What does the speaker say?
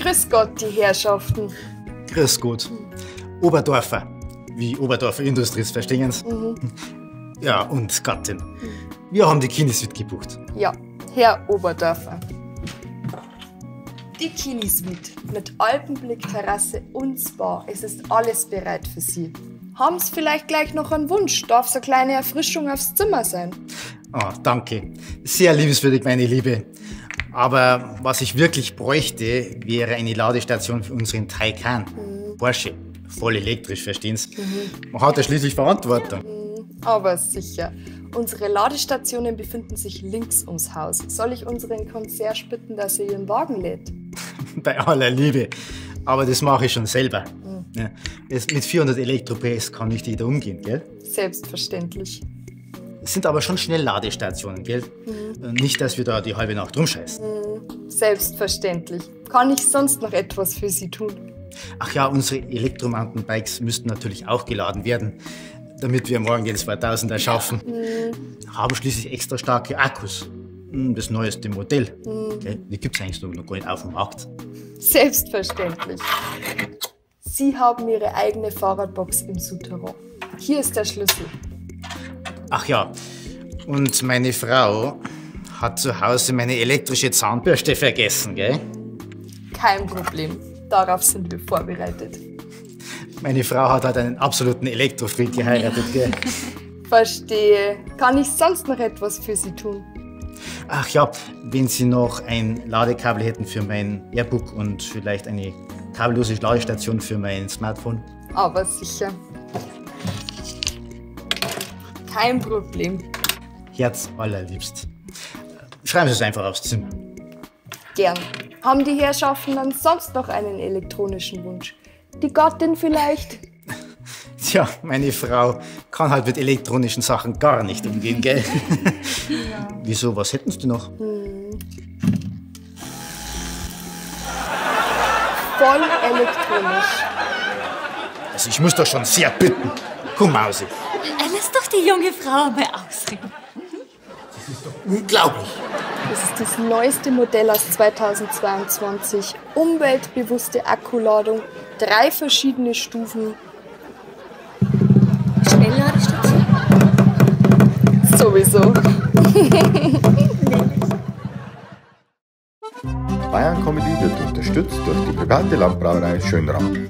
Grüß Gott, die Herrschaften. Grüß Gott. Oberdorfer. Wie Oberdorfer Industries, verstehen Sie? Mhm. Ja, und Gattin. Wir haben die Kini-Suite gebucht. Ja, Herr Oberdorfer. Die Kini-Suite mit Alpenblick, Terrasse und Spa. Es ist alles bereit für Sie. Haben Sie vielleicht gleich noch einen Wunsch? Darf so eine kleine Erfrischung aufs Zimmer sein? Oh, danke. Sehr liebenswürdig, meine Liebe. Aber was ich wirklich bräuchte, wäre eine Ladestation für unseren Taycan. Porsche. Voll elektrisch, verstehen Sie? Man hat ja schließlich Verantwortung. Aber sicher. Unsere Ladestationen befinden sich links ums Haus. Soll ich unseren Concierge bitten, dass er Ihren Wagen lädt? Bei aller Liebe. Aber das mache ich schon selber. Ja, mit 400 Elektro-PS kann nicht jeder umgehen, gell? Selbstverständlich. Es sind aber schon Schnellladestationen, gell? Nicht, dass wir da die halbe Nacht rumscheißen. Selbstverständlich. Kann ich sonst noch etwas für Sie tun? Ach ja, unsere Elektro-Mountainbikes müssten natürlich auch geladen werden, damit wir morgen den 2000er schaffen. Haben schließlich extra starke Akkus. Das neueste Modell. Gell? Die gibt's eigentlich noch gar nicht auf dem Markt. Selbstverständlich. Sie haben Ihre eigene Fahrradbox im Souterrain. Hier ist der Schlüssel. Ach ja, und meine Frau hat zu Hause meine elektrische Zahnbürste vergessen, gell? Kein Problem. Darauf sind wir vorbereitet. Meine Frau hat halt einen absoluten Elektrofreak geheiratet, gell? Verstehe. Kann ich sonst noch etwas für Sie tun? Ach ja, wenn Sie noch ein Ladekabel hätten für mein Airbook und vielleicht eine kabellose Ladestation für mein Smartphone. Aber sicher. Kein Problem. Herz allerliebst. Schreiben Sie es einfach aufs Zimmer. Gern. Haben die Herrschaften dann sonst noch einen elektronischen Wunsch? Die Gattin vielleicht? Tja, meine Frau kann halt mit elektronischen Sachen gar nicht umgehen, gell? Ja. Wieso, was hätten Sie noch? Voll elektronisch. Also ich muss doch schon sehr bitten. Komm, Mausi. Lass doch die junge Frau mal ausreden. Das ist doch unglaublich. Das ist das neueste Modell aus 2022. Umweltbewusste Akkuladung, 3 verschiedene Stufen. Schnellladestation? Sowieso. Bayern Comedy wird unterstützt durch die private Landbrauerei Schönram.